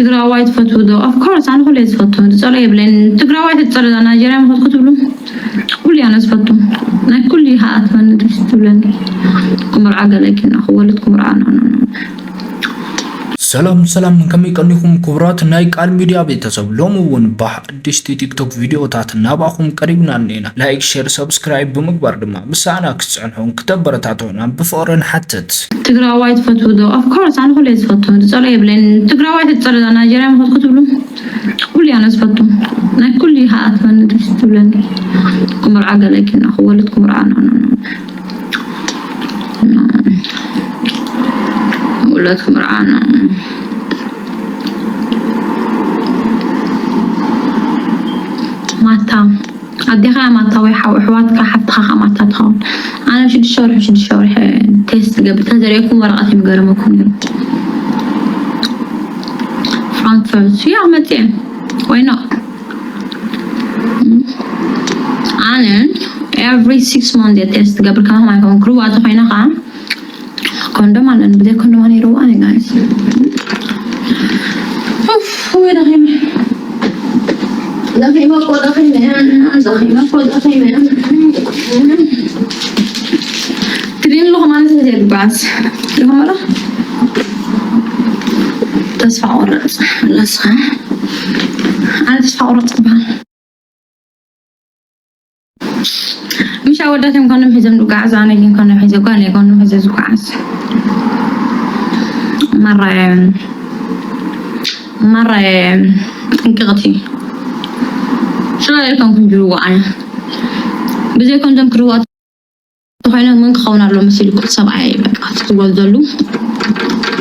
ትግራዋይ ትፈትዉ ዶ? Of course፣ ኣነ ኩሉ እየ ዝፈቱ። ዝፀልኦ የብለይን። ትግራዋይ ተፀልኦ ናይጀርያ ምኸድኩ ትብሉ? ኩሉ እየ ኣነ ዝፈቱ። ናይ ኩሉ ይሃኣት መን ደስ ትብለኒ። ክምርዓ ገለ ኪና ክወልድ ክምርዓ፣ no, no, no። ሰላም ሰላም፣ ከመይ ቀኒኹም ክቡራት ናይ ቃል ሚድያ ቤተሰብ? ሎሚ እውን ብሓድሽቲ ቲክቶክ ቪድዮታት ናባኹም ቀሪብና እኒና። ላይክ፣ ሼር፣ ሰብስክራይብ ብምግባር ድማ ምሳና ክትፅዕኑን ክተበረታትዑና ብፍቕሪ ንሓትት። ትግራዋይ ትፈትዉ ዶ? Of course፣ ኣነ ኩሉ እየ ዝፈቱ። ዝፀልኦ የብለይን። ትግራዋይ ተፀልኦ ናይጀርያ ምኸድኩ ትብሉ? ኩሉ እየ ኣነ ዝፈቱ። ናይ ኩሉ ይሃኣት መን ደስ ትብለኒ። ክምርዓ ገለ ኪና ክወልድ ክምርዓ፣ no, no, no። ውለት ክምርዓ፣ no። ማታ ኣዴኻ ማታ ወይ ሓው ኣሕዋትካ ሓፍትኻ ከኣ ማታ ትኸውን። ኣነ ሽዱሽተ ወርሒ ሽዱሽተ ወርሒ ቴስት ገብር ተዘሪእኩም ወረቐት ይምገረመኩም ነይሩ። ፍራንክፈርት ያ መፅየ ወይ ኖ ኣነ every six months እየ ቴስት ገብር። ከማኹም ኣይኮን ክርዋ ተኾይነ ከዓ ኮንዶም ኣለኒ። ብዘይ ኮንዶም ኣነ ይርዋ ኣነ ጋይስ። ኡፍ ወይ ደኺመ ደኺመ እኮ ደኺመ ደኺመ እኮ ደኺመ። ትሪን ኣለኹ ማለት ዘይግባስ ይኸመረ ተስፋ ቆረፅ ለስኻ ኣነ ተስፋ ቆረፅ ይበሃል። ምሽ ኣወዳት እዮም ኮንዶም ሒዞም ዝጓዓዙ፣ ኣነ ግን ኮንዶም ሒዘ ጓል እየ ኮንዶም ሒዘ ዝጓዓዝ። ማራ ማራ ጥንቅቕቲ ሽራ ኢልኩም ክንጅርዋ ኣነ ብዘይ ኮንዶም ክርዋ ተኾይነ መን ክኸውን ኣሎ መሲሉ ኩሉ ሰብኣይ በቃ ትወልደሉ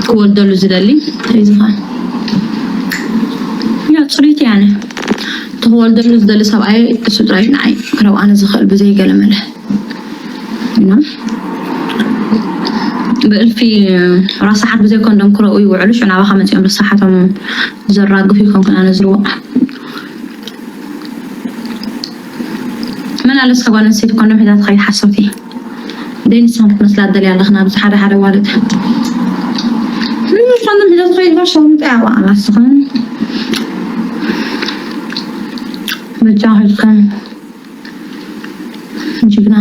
ክወልደሉ ዝደሊ እንታይ ዝኻ ያ ፅሪት ያነ ትወልደሉ ዝደሊ ሰብኣይ እሱ ጥራይ ንዓይ ክረብኣነ ዝኽእል ብዘይ ገለመለ ብእልፊ ራሳሓት ብዘይ ኮንዶም ክረኡ ይውዕሉ። ሽዑ ናባኻ መፂኦም ርሳሓቶም ዘራግፉ ይኮንኩን ኣነ ዝርዋ መን ኣለስ ጓል ኣንስተይቲ ኮንዶም ሒዛ ትኸይድ ሓሰብቲ ደይ ንስኻ ክትመስላ ትደልያ ኣለኽን ኣብዚ ሓደ ሓደ ዋልድ ኮንዶም ሒዛ ትኸይድ ባሻ ምንታይ ኣባኣላ ስኽን መጃ ኸድከን ጅግና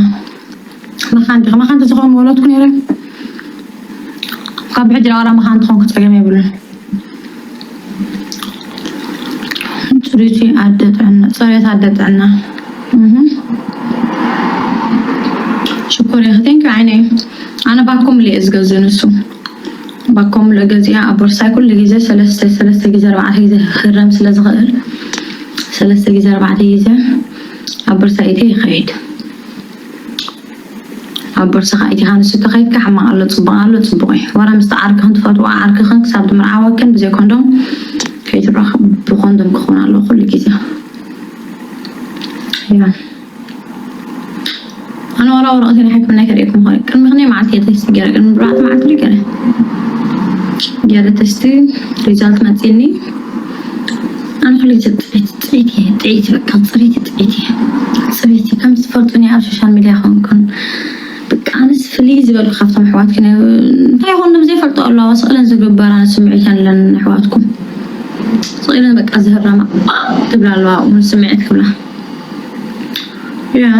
መኻን ዲኻ መኻን ተዝኸውን ወለድኩ ነይረ ካብ ብሕጂ ዋላ መኻን ትኾንኩ ፀገም የብሉን። ፅሪቲ ኣደ ጥዕና፣ ፅሬት ኣደ ጥዕና። ሽኮር ኢኺ፣ thank you ዓይነይ። ኣነ ባኮም ልየ ዝገዝእ ንሱ ባኮም ልገዚኣ ኣብ ቦርሳይ ኩሉ ግዜ ሰለስተ ሰለስተ ግዜ ኣርባዕተ ግዜ ክህረም ስለ ዝኽእል ሰለስተ ግዜ ኣርባዕተ ግዜ ኣብ ቦርሳይ ኢተ ይኸይድ። ኣብ ቦርሳኻ ኢቲኻ ንሱ ተኸይድካ ሕማቕ ኣሎ ፅቡቕ ኣሎ ፅቡቕ እዩ። ዋላ ምስቲ ዓርክኽን ትፈትዋ ዓርክኽን ክሳብ ዝምርዓወክን ብዘይ ኮንዶም ከይትራኸቡ ብኮንዶም ክኾን ኣለዎ ኩሉ ግዜ። ኣነ ዋላ ወረቐት ናይ ሕክምና ከርእየኩም ኾነ ቅድሚ ክንደይ መዓልቲ እየ ተስቲ ገይረ ቅድሚ ብርባዕተ መዓልቲ ድዩ ገለ ገይረ ተስቲ ሪዛልት መፂኒ ኣነ ኩሉ ግዜ ፅሬት ፅሬት እየ ፅሬት በቃ ፅሬት ፅሬት እየ ፅሬት እየ ከም ዝፈልጡኒ ኣብ ሶሻል ሚድያ ከንኩን በቃ ኣነስ ፍልይ ዝበልኩ ካብቶም ኣሕዋትኪ እንታይ ይኾን ብዘይፈልጦ ኣለዋ ስቕለን ዝግበራ ስምዒት ኣለኒ ኣሕዋትኩም ስቕለን በቃ ዝህረማ ትብላ ኣለዋ እውን ስምዒት ክብላ Yeah,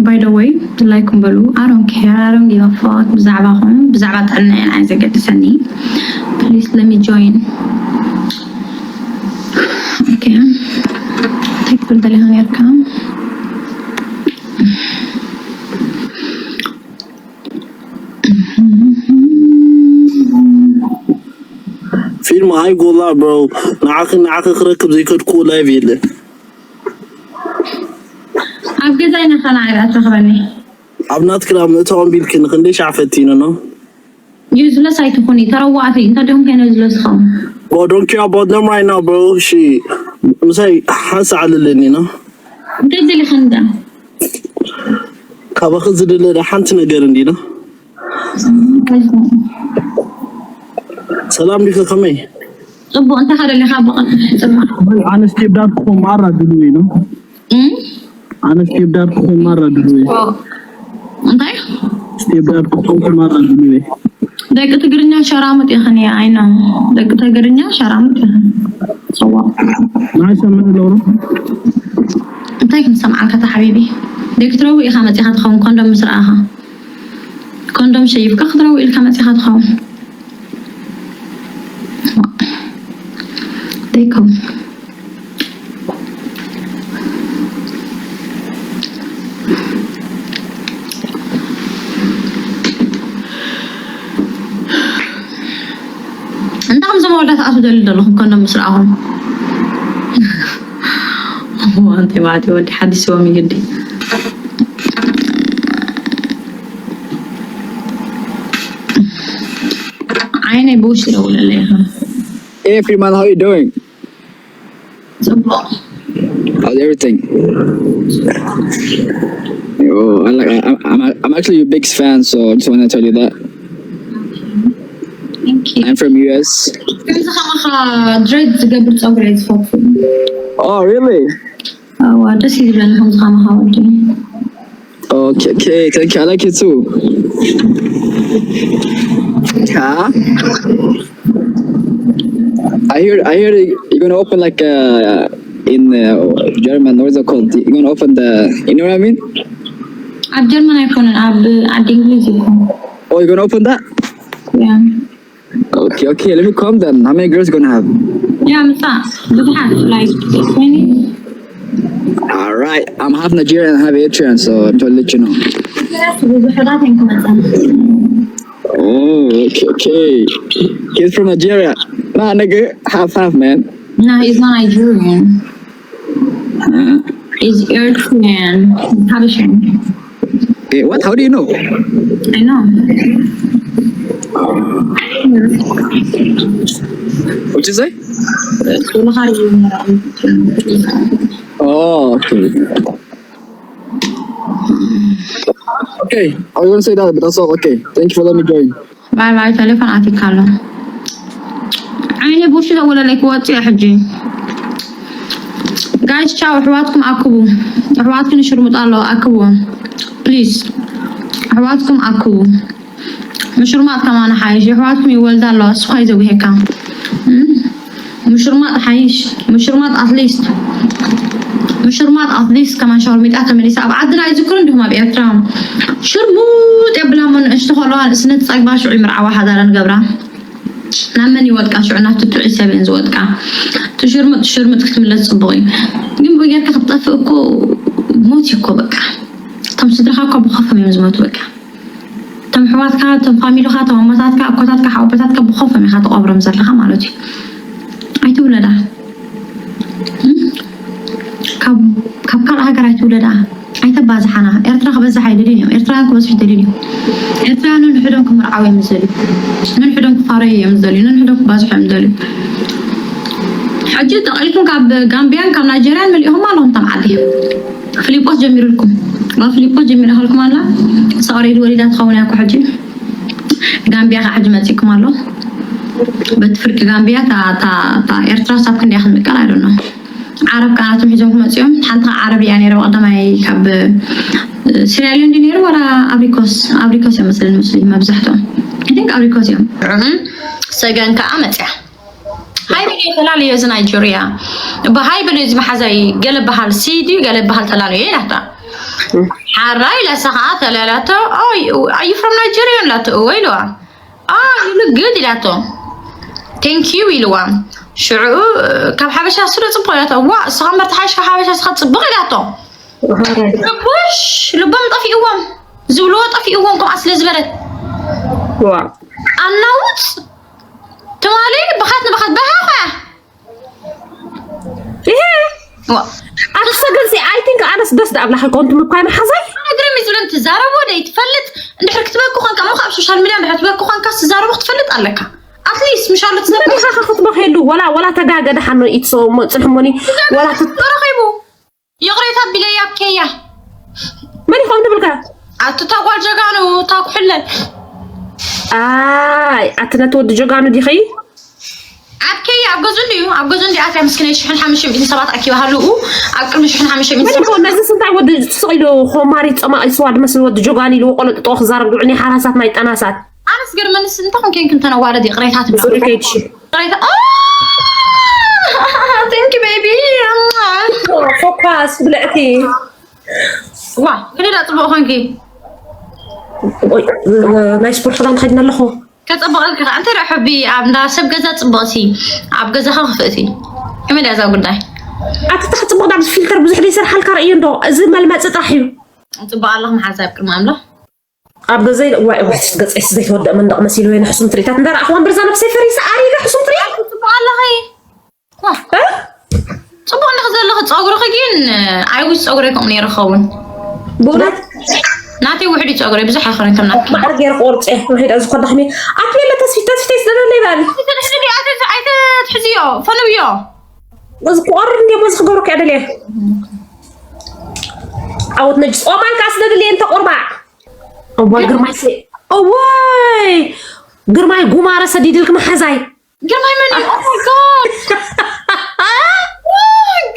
by the way, like በሉ I don't care, I don't give a fuck ብዛዕባኹም ብዛዕባ ጥዕና እየ ንዓይ ዘገድሰኒ please let me join okay take for the ሌሆን ያርካ ፊልም I go live bro ንዓኺ ንዓኺ ክረክብ ዘይከድኩዎ ላይቭ የለን ኣብ ገዛይ ናኸና ኣይዳ ትረኽበኒ ኣብ ናትክላ ምእታው ኣንቢልክኒ ክንደይ ሻዕ ፈቲኑ ነው ዩዝለስ ኣይትኹኒ ተረዋእቲ እንታይ ዲኹም ከይነ ዩዝለስ ኸም Bro, don't care about them right now, bro. She, I'm saying, حاسة على اللي نينا. እንታይ ደሊ ኸንዳ ካባኺ ዝድለ ሓንቲ ነገር እንዲና ሰላም ዲኺ ከመይ ፅቡቅ እንታይ ከደሊኻ በቐል ፅቡቅ ኣነ ስቴፕ ዳድ ክኾን ማራ ድልው እዩ ነው እም? ኣነ ስቴፕ ዳድ ክኾን ማራ ድልው እዩ እንታይ ስቴፕ ዳድ ክኾን ማራ ድልው እዩ ደቂ ትግርኛ ሸራሙጥ ኢኽን እያ፣ I know። ደቂ ትግርኛ ሸራሙጥ ኢኽን። ጽዋቕ። ንዓይ ሰምዕ ኣለውሮ። እንታይ ክንሰምዓልካ እታ ሓቢቢ? ደቂ ትረዊ ኢኻ መጺኻ ትኸውን፣ ኮንዶም ምስ ረኣኻ። ኮንዶም ሸይፍካ ክትረዊ ኢልካ መጺኻ ትኸውን። ደይከውን። እንዳ ከምዚ መወዳት ኣፍ ደሊ ዘለኹም ኮንዶም ምስ ረኣኹም። እዋ፣ እንታይ ማለት እዩ? ወዲ ሓዲስ ስዎም ይግዲ። ዓይነይ ብውሽጢ ደውለለይ ኢኻ። Hey, Freeman, how you doing? ጽቡቕ። How's everything? Oh, I like. I, I'm, I'm actually your biggest fan, so I just want to tell you that. Thank you። I'm from U S. ከምዚ ከማኻ ድሬድ ዝገብር ጸጉሪ እየ ዝፈቱ። Oh, really? እዋ፣ ደስ እዩ ዝብለኒ ከምዚ ከማኻ ወዲ። Okay, okay, thank you. I like it too. Huh? I hear, I hear you're gonna open like uh in uh, German. What's it called? You're gonna open the. You know what I mean? ኣብ ጀርመን ኣይኮነን፣ ኣብ ዓዲ እንግሊዝ ይኮን። Oh, you're gonna open that? ያ Okay, okay. Let me come then. How many girls you gonna have? ያ ምጻ ብዙሓት፣ like twenty። All right. I'm half Nigerian and half Eritrean, so I'm trying to let you know. ብዙሓት እዮም ክመጻ። Oh, okay, okay. He's from Nigeria. Nah, nigga, half half, man. No, he's not Nigerian. Uh, He's Eritrean. Habesha. eh, what? How do you know? I know. What you say? Oh, okay. Okay, I was gonna say that, but that's all. Okay, thank you for letting me join. ባይ ባይ፣ ቴሌፎን ኣቲካ ኣሎ። ዓይነ ቡሽ ደወለለይ ክወፅእ ሕጂ። ጋይስ ቻው፣ ኣሕዋትኩም ኣክቡ። ኣሕዋትኩም ይሽርሙጣ ኣለዋ፣ ኣክቡ ፕሊዝ። ኣሕዋትኩም ኣክቡ። ምሽርማጥ ከማን ሓይሽ፣ ኣሕዋትኩም ይወልዳ ኣለዋ፣ እሱ ኳይ ዘጉሄካ። እም? ምሽርማጥ ሓይሽ፣ ምሽርማጥ ኣትሊስት፣ ምሽርማጥ ኣትሊስት ከማን ሸርሚጣ ተመሊሳ ኣብ ዓድና ይዝክሩ እንዲሁም ኣብ ኤርትራ ሽርሙጥ የብላ እሞ ንእሽቶ ከለዋ ንእስነት ጸግባ ሽዑ ይምርዓዋ ሓዳረን ገብራ። ናብ መን ይወድቃ ሽዑ? ናብ ትትዒ ሰብ እየን ዝወድቃ። ትሽርምጥ ትሽርምጥ ክትምለስ ጽቡቕ እዩ። ግን ብጌርካ ክትጠፍእ እኮ ሞት እዩ እኮ በቃ። እቶም ስድራኻ እኮ ብኸፎም እዮም ዝሞቱ በቃ። እቶም ኣሕዋትካ፣ እቶም ፋሚሊኻ፣ እቶም ኣሞታትካ፣ ኣኮታትካ፣ ሓወቦታትካ ብኸፎም ኢኻ ትቐብሮም ዘለኻ ማለት እዩ። ኣይትውለዳ። እም? ካብ ካብ ካልእ ሃገር ኣይትውለዳ። ኣይተባዝሓና። ኤርትራ ክበዝሕ ኣይደልዩን እዮም። ኤርትራውያን ክበዝሑ ይደልዩ እዮም። ኤርትራውያን ነንሕዶም ክምርዓው እዮም ዝደልዩ። ነንሕዶም ክፋረዩ እዮም ዝደልዩ። ነንሕዶም ክባዝሑ እዮም ዝደልዩ። ሕጂ ጠቒልኩም ካብ ጋምቢያን ካብ ናይጀርያን መሊእኹም ኣለኹም እቶም ዓዲ። ፍሊጶስ ጀሚሩልኩም። ዋ ፍሊጶስ ጀሚራልኩም ኣላ። ሳኦሬድ ወሊዳ ትኸውን እያ እኮ ሕጂ። ጋምቢያ ከዓ ሕጂ መፂእኩም ኣሎ። በቲ ፍርቂ ጋምቢያ እታ- እታ- እታ ኤርትራ ሳብ ክንደያ ክንምቀል ኣይደኖ። ዓረብ ከዓ ናቶም ሒዞም ክመፅኦም። ሓንቲ ከዓ ዓረብ እያ ነይረ ብቐዳማይ ካብ ሲራሊዮን ድዩ ነይሩ ዋላ ኣብሪኮስ? ኣብሪኮስ እዮም መስለኒ ሙስሊም መብዛሕትኦም። I think ኣብሪኮስ እዮም። እም፣ ሰገን ከዓ መፅያ። ሃይ ብለዮ ተላለዮ እዚ ናይጀርያ። ብሃይ ብለዮ እዚ መሓዛይ ገለ በሃል ሲ ድዩ ገለ በሃል ተላለዮ ኢላታ። ሓራይ ኢላ እሳ ከዓ ተላላቶ። Oh, are you from Nigeria? ኢላቶ እወ ኢልዋ። Ah, you look good ኢላቶ። Thank you ኢልዋ። ሽዑ ካብ ሓበሻ ስለ ጽቡቕ ኢላቶ። ዋ፣ እስኻ እምበር ተሓይሽ ካብ ሓበሻ እስኻ ጽቡቕ ኢላቶ። ልቡሽ ልቦም ጠፊእዎም፣ ዝብልዎ ጠፊእዎም ከምኣ ስለ ዝበለት። ዋ ኣናውጽ ትማሊ ብኻት ንብኻት በሃኻ ይሄ ዋ ኣቲ ሰገንሲ I think ኣነስ ደስ ዳኣብላኻ ኮንቱ ምኳይ መሓዛይ ግርም ይዝብለን ትዛረቦ ደይ ትፈልጥ እንድሕር ክትበኪ ኮንካ እሞ ካብ ሶሻል ሚድያ እንድሕር ትበኪ ኮንካ ትዛረቦ ክትፈልጥ ኣለካ ኣትሊስት ምሻሉ መን ኢኻ ክትበኽየሉ ወላ ወላ ተጋገ ደሓኖ ኢትሰውሞ ጽንሕሞኒ ወላ ተረኺቡ ይቕሬታ ቢለያ ኣብከያ መን ኢኻ ንብልካ ኣቲ ታጓል ጀጋኑ ታኩሕለን ኣይ ኣቲ ነቲ ወዲ ጀጋኑ ዲኸይ ኣብከያ ኣብ ገዙ እንድዩ ኣብ ገዙ እንዲ ኣትያ ምስኪነይ ሽሕን ሓሙሽተ ሚእትን ሰባት ኣኪባ ሃልኡ ኣብ ቅድሚ ሽሕን ሓሙሽተ ሚእትን መን ኢኻ ነዚ ስንታይ ወዲ ስቕ ኢሉ ኾማሪ ጸማቒ ስዋ ድመስል ወዲ ጀጋኑ ኢሉ ቆለጥጦ ክዛረብ ድዑኒ ሓራሳት ናይ ጠናሳት ኣነስ ገርመንስ እንታይ ኮንኬን ክንተነዋረድ ይቕሬታ ትብላ። ጽሩይ ከይድሽ። ይቕሬታ። Thank you baby. ፎካስ ብልዕቲ። ዋ፣ ክንዳ ጽቡቕ ኮንኪ። ናይ ስፖርት ክዳን ተኸዲነ ኣለኹ። ከጸብቐልካ ከኣ እንታይ ደኣ ሕቢ ኣብ እንዳ ሰብ ገዛ ጽብቕቲ፣ ኣብ ገዛኻ ክፍእቲ። ከመይ ደኣ እዛ ጉዳይ? ኣቲ ተኸ ጽቡቕ ዳብ ፊልተር ብዙሕ ዘይሰርሓልካ ርእዩ እንዶ። እዚ መልመጺ ጥራሕ እዩ። ጽቡቕ ኣለኹ መሓዛ ኣብ ቅድሚ ኣምላኽ። ኣብ ገዘይ ዋይ ዋይ ገጸይ ዘይተወደእ መንደቕ መሲሉ ወይ ሕሱም ትርኢታት እንዳረኣኹ ወንበር እዛ ነብሰይ ፈሪሳ ኣሪገ ሕሱም ትርኢት። ጽቡቕ ኣለኺ። ዋ፣ ጽቡቕ ኣለኺ ዘለኺ። ጸጉርኺ ግን ኣይውስ ጸጉረይ ከምኡ ነይሩ ክኸውን። ብእውነት ናተይ ውሕድ እዩ ጸጉረይ፣ ብዙሕ ኣይኮነን ከም ናትኪ። ማዕረ ገይረ ክቆርጽ እየ። ውሒድ እዚ ኮዳኽኒ ኣትሌለ ተስፊት ተስፊት ተስደለለ ይበል። ኣይትሕዝዮ፣ ፈንውዮ። እዚ ክቆርር እንደ ሞዚ ክገብረካ እየ ደልየ። ዓወት ነጅስ ኦማን ካስ ደድልየ እንተ ቁርባ። እዋይ ግርማይ ሰ እዋይ ግርማይ ጉማረ ሰዲድልክ መሓዛይ። ግርማይ መን እዩ? Oh my God።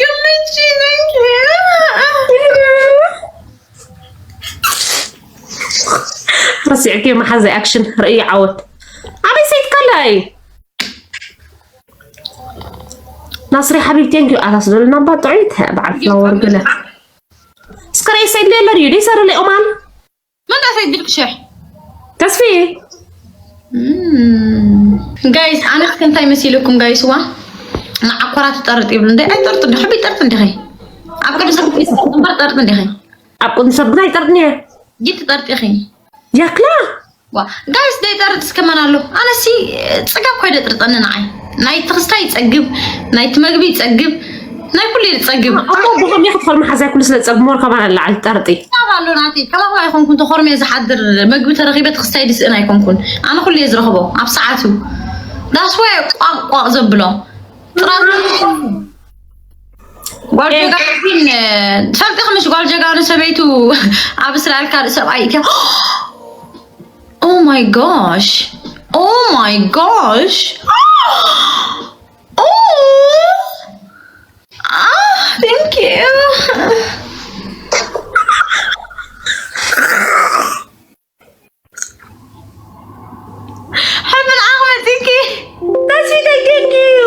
ግርምቺ፣ thank you። ረሲዕኪ መሓዛይ ኣክሽን ርእይ ዓወት ኣበይ ሰይድ ካላይ ናስሪ ሓቢብ ቴንክ ዩ ኣታስ ደልና ባ ጥዑይ በዓል ፍላወር ገለ እስከ ርእይ ሰይድ ሌለ ድዩ ደይ ሰረለ ኦማን መን ዳ ሰይድ ድልክ ሽሕ ተስፊ ጋይስ ኣነስ እንታይ መሲልኩም ጋይስ ዋ ንዓኮራ ትጠርጥ ይብሉ እንደ ኣይጠርጥ እንዲ ሕቢ ጠርጥ እንዲኸ ኣብ ቅዱስ እምበር ጠርጥ እንዲኸ ኣብ ቅዱስ ሰብ ግና ይጠርጥኒ እየ ጊድ ትጠርጥ ኢኺ ያክላ ዋ ጋይስ ደይ ጠርጥ እስከመን ኣሎ ኣነሲ ጽጋብ ኮይደ ጥርጠኒ ንዓይ ናይ ትኽስታይ ይጸግብ ናይ ትመግቢ ይጸግብ ናይ ኩሉ ይጸግብ ኣሞ ብኸም ክትኾል መሓዛይ ኩሉ ስለ ጸግብ ሞር ከማን ኣለዓል ጠርጢ ካብ ኣሎ ናቲ ከማኹም ኣይኮንኩን ተኾርሜ ዝሓድር መግቢ ተረኺበ ትኽስታይ ድስእን ኣይኮንኩን ኣነ ኩሉ እየ ዝረኽቦ ኣብ ሰዓቱ ዳስወ ቋቋቕ ዘብሎ ጥራት ጓል ጀጋኑ ግን ትፈልጢ ክምሽ ጓል ጀጋኑ ሰበይቱ ኣብ እስራኤል ካልእ ሰብኣይ እትያ Oh my gosh. Oh my gosh. Oh. Ah, thank you. ሕብን ዓቕመ ጽንኪ ተስፊተይ ቴንኪዩ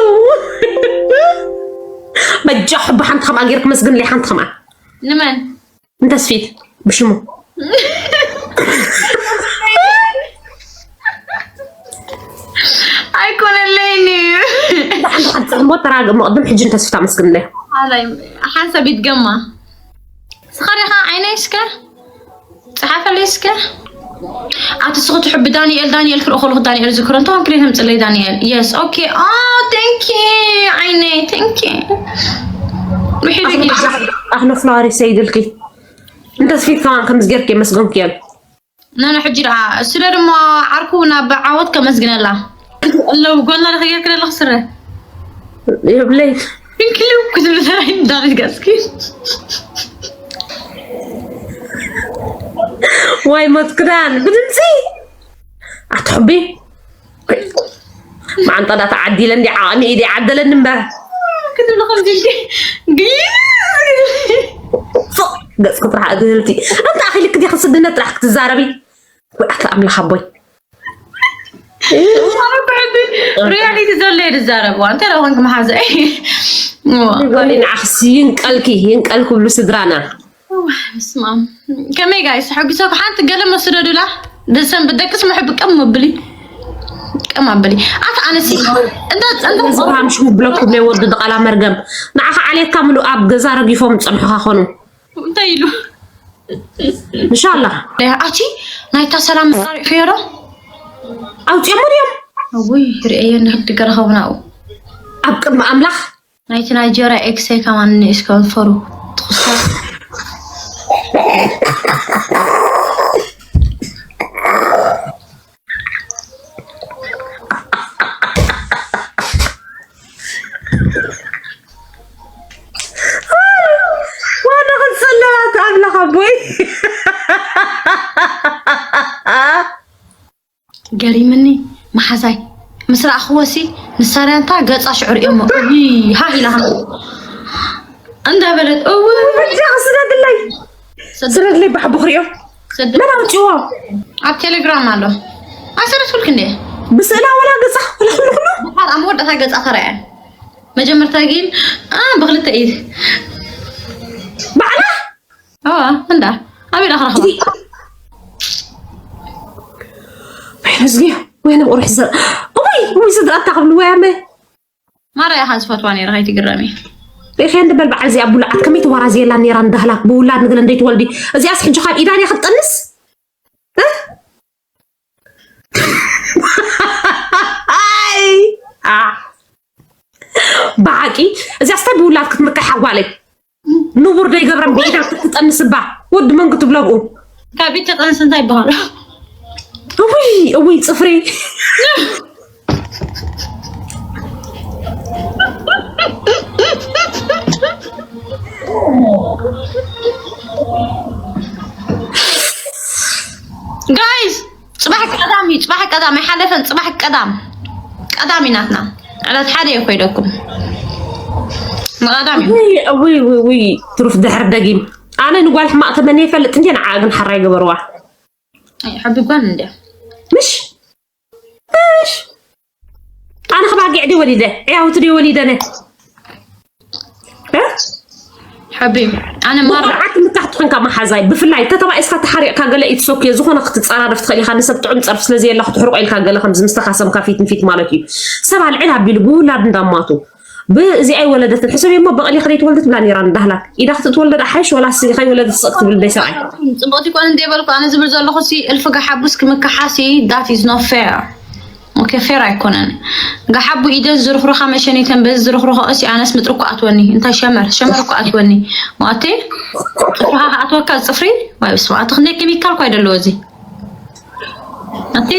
በጃ ሕቢ ሓንቲ ከምኣ ጌርክ መስግን ለይ ሓንቲ ከምኣ ንመን ንተስፊት ብሽሙ ኣይኮነለይን እዩ ሓንሳብ እሞ ተራግእ መቕድም ሕጂ ንተስፊት ኣመስግንለይ ሓንሳብ ይድገማ ስኻ ዲኻ ዓይነይ እስከ ጸሓፈለይ እስከ ኣቲ ስኽቱ ሕቢ ዳንኤል ዳንኤል ክርኢ ከለኹ ዳንኤል ዝክሮ እንተ ክሬ ተምጽለይ ዳንኤል yes okay oh thank you ዓይነይ thank you ውሒዱ ኣኽሎ ፍላዋሪ ሰይድልኪ እንተስፊት ከማን ከምዝጌርክ የመስገንኩ እዮም ነነ ሕጂ ደኣ ስለ ድማ ዓርኩ ናብ ዓወት ከመስግነላ ኣለዉ ጎና ለኸየክለ ለኽስረ የብለይ እንክልው ክትብል ሰራይ እንዳሪት ገጽኪ ዋይ ሞት ክዳን ብድምፂ ኣትሕቢ መዓንጣ ዳ ተዓዲለ እንዲ ዓቕሚ ኢደ ዓደለኒ እምበር ክትብል ከምዚ ኢልኪ ግይ ገፅኪ ጥራሕ እግህልቲ እንተ ኣኺልክ ዲኺ ስድነት ጥራሕ ክትዛረቢ ወይ ኣታ ኣምላኽ ኣቦይ ሪያሊቲ ዘሎ እየ ዝዛረብ ዋ እንታይ ዳ ኮንክ መሓዘ ንዓኽሲ ይንቀልኪ ይንቀል ክብሉ ስድራና ስማ ከመይ ጋይስ ሓጒሰኩ ሓንቲ ገለ መስደዱላ ደሰንብት ደቅስ መሕቢ ቀም መብሊ ቀም ኣበሊ ኣታ ኣነሲ እንዳ እንዳ ዝሃምሽ ብለኩ ብለይ ወዲ ድቓላ መርገም ንዓኻ ዓሌትካ ምሉእ ኣብ ገዛ ረጊፎም ዝጸንሑኻ ኾኑ እንታይ ኢሉ እንሻላ ኣቲ ናይታ ሰላም መራሪእክዮ ዶ ኣውፅኦሞ ድዮም እውይ ርእየ ንክድገረኸውናኡ ኣብ ቅድሚ ኣምላኽ ናይቲ ናይጀርያ ኤክሰይ ከማን ንእሽከንፈሩ ትኽሰር ዋና ክጸለላት ኣምላኽ ኣቦይ ገሪምኒ መሓዛይ ምስ ረኣኽዎ ሲ ንሳርያንታ ገጻ ሽዑ ርእዮሞ ሃ ኢላ እንዳበለት እው በጃ ስደድለይ ስደድለይ ባሕቡ ክሪኦ መን ኣውፅዎ ኣብ ቴሌግራም ኣሎ ኣሰረት ኩልክ እንዴ? ብስእላ ወላ ገጻ ወላ ኩሉ ኩሉ ብሓር ኣብ መወዳእታ ገጻ ከረያ መጀመርታ ግን ኣ ብክልተ እዩ ባዕላ ዋ እንዳ ኣበይ ዳኽረኽባ ወይ ህዝቢ ወይ ንቑርሕ ዘር ወይ ወይ ስድራ ታኽብሉ ወይ ኣመ ማራ ኢኻ ዝፈትዋ ነይረ ከይትግረሚ ሪኸ እንድበል በዓል እዚኣ ቡላዓት ከመይ ትዋራዝ የላ ነይራ እንዳህላክ ብውላድ ንግለ እንደይትወልዲ እዚኣስ ሕጂ ካብ ኢዳን እያ ክትጠንስ ብሓቂ እዚኣ ስታይ ብውላድ ክትምካሕ ኣጓለይ ንቡር ደይገብረን ብኢዳ ክትጠንስባ ወዲ መን ክትብለብኡ ካብ ኢድ ተጠንስ እንታይ ይበሃል እውይ እውይ ፅፍሪ ጋይስ ፅባሕ ቀዳም እዩ ፅባሕ ቀዳም ኣይሓለፈን ፅባሕ ቀዳም ቀዳም እዩ ናትና ዕለት ሓደ እዩ ኮይደኩም ንቀዳም እዩ ውይ ውይ ውይ ውይ ትሩፍ ድሕር ደጊም ኣነ ንጓል ሕማቅ ተመንየ ይፈልጥ እንዴ ንዓ ግን ሓራይ ገበርዋ ሕቢ ጓል እንደ ምሽ ምሽ ኣነ ከባጊዕ ድየ ወሊደ ዕያውቲ ድየ ወሊደነ ሕቢ ኣነ ማራ ብቁርዓት ምካሕ ትኾንካ መሓዛይ ብፍላይ ተተባኢስካ ተሓሪቕካ ገለ ኢትሶክዮ ዝኾነ ክትፀራረፍ ትኽእል ኢኻ ንሰብ ጥዑም ፀርፊ ስለዘየላ ክትሕርቆ ኢልካ ገለ ከምዚ ምስ ተኻሰምካ ፊት ንፊት ማለት እዩ ሰብ ኣልዕል ኣቢሉ ብውላድ እንዳማቱ ብእዚኣ ይወለደትን ሕሰብ እሞ በቕሊ ከደይ ትወልድ ትብላ ነይራ እንዳህላክ ኢዳ ክትትወልደ ዳ ሓይሽ ወላ ሲ ከይወለደት ስቕ ትብል ደይ ሰብኣይ ፅቡቅ ትኮን እንደ በልኩ ኣነ ዝብል ዘለኹ ሲ እልፊ ገሓቡስ ክምክሓሲ that is not fair okay fair ኣይኮነን ገሓቡ ኢደን ዝርኽሩኻ መሸኒተን በዚ ዝርኽሩኻ እሲ ኣነስ ምጥሪ እኮ ኣትወኒ እንታይ ሸመር ሸመር እኮ ኣትወኒ ማቴ ፅፍርኻ ከኣትወካ ፅፍሪ ወይ ስማ ኣቲ ክንደይ ኬሚካል እኳ ይደለዎ እዚ ኣቲ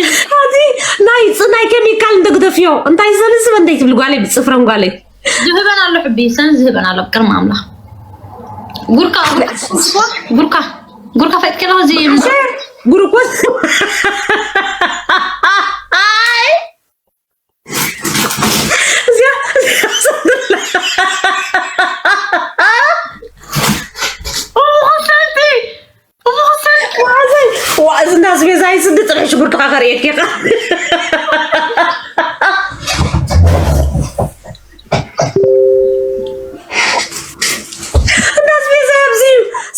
ናይ ናይ ኬሚካል እንደግደፍዮ እንታይ ዘልዝበ እንደይ ትብል ጓለይ ብፅፍረን ጓለይ ዝህበን ኣሎ ሕቢ ሰን ዝህበን ኣሎ ቅርሚ ኣምላኽ ጉርካ ጉርካ ጉርካ ፈጥኪ ኣለኹ እዚ ጉርኮስ እዚ እንዳስቤዛ ይስዲ ጥርሒ ሽጉርትኻ ከርእየኪ ኻ እንዳስቤዛ ኣብዚ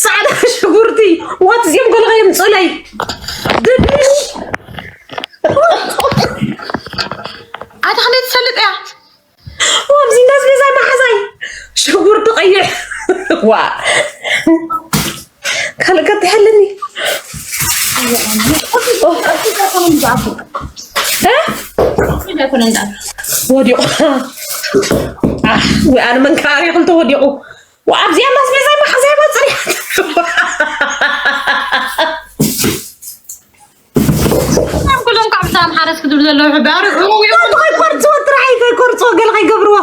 ፃዕዳ ሽጉርቲ ዋት እዚኦም ገለኸ የምፅኡለይ ድንሽ ኣታ ክንደይ ትሰልጥ እያ ኣብዚ እንዳስቤዛ መሓዛይ ሽጉርቲ ቀይሕ ዋ ካልእ ከትሕልኒ ወዲቑ ወይ ኣነ መንካሪ ክልተ ወዲቑ ኣብዚኣ እንዳስቤዛ መሓዛይ በፅሪ ኩሎም ካብ ብዛም ሓረስ ክትብል ዘለዉ ሕባሪ ከይቆርፅዎ ጥራሕ ከይቆርፅዎ ገለ ከይገብርዎ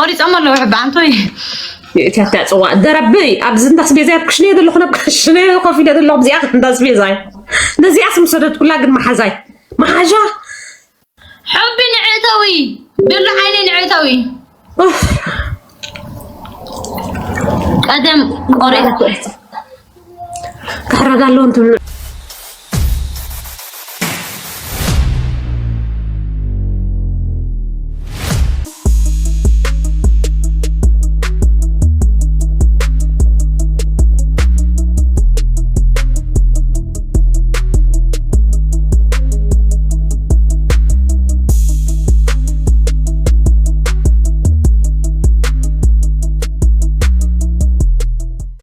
ቆሪፆም ኣለዉ ሕባ ኣንቶይ እቲያታ ፅዋ ደረብይ ኣብዚ እንዳስቤዛ ኣብ ክሽነ ዘለኹ ናብ ክሽነ ኮፍ ኢለ ዘለኹ እዚኣ እንዳስቤዛ ነዚኣ ስምሰደት ኩላ ግን መሓዛይ መሓዣ ሕቢ ንዕእተዊ ድሉ ዓይነይ ንዕእተዊ ቀደም ቆሬ ክሕረድ ኣለዎ እንትብሉ